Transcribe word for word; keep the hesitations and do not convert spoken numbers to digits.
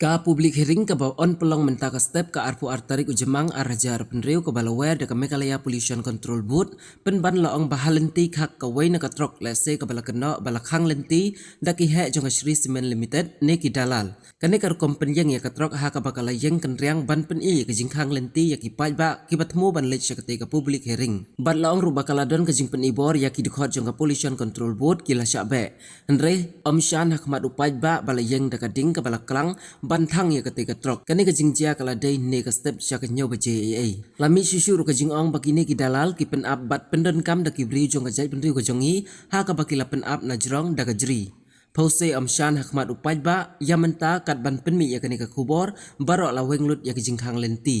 Ka public hearing kaba yn pynlong mynta ka step ka arphew ar tarik u Jymmang ar hajar arphew hynriew kaba la wer da ka Meghalaya Pollution Control Board, pynban la ong ba ha lynti khak kawei na ka trok lehse kaba la kynnoh ba la khang lynti da ki heh jong ka Shree Cement Limited ne ki dalal. Kane ka rukom pynïeng ïa ka trok ha kaba ka la ïeng kynriang ban pyni ïa ka jingkhang lynti ïa ki paidbah kiba thmu ban leit sha katei ka public hearing. Bad la ong ruh ba ka la don ka jingpyni bor ïa ki dkhot jong ka Pollution Control Board ki la shah beh. Hynrei ym shan ha khmat u paidbah ba la ïeng da ka ding kaba la klang ban thang ïa katei ka trok. Kane ka jingjia ka la dei hynne ka step sha ka hynñiew baje eiei. La mih shuh shuh ruh ka jingong ba kine ki dalal ki pynap bad pyndonkam da ki briew jong ka jaitbynriew ka jong ngi ha kaba ki la pynap na jrong da ka jri. Phew sei ym shan ha khmat u paidbah, ïa mynta kat ban pynmih ïa kane ka khubor, baroh la weng lut ïa ka jingkhang lynti.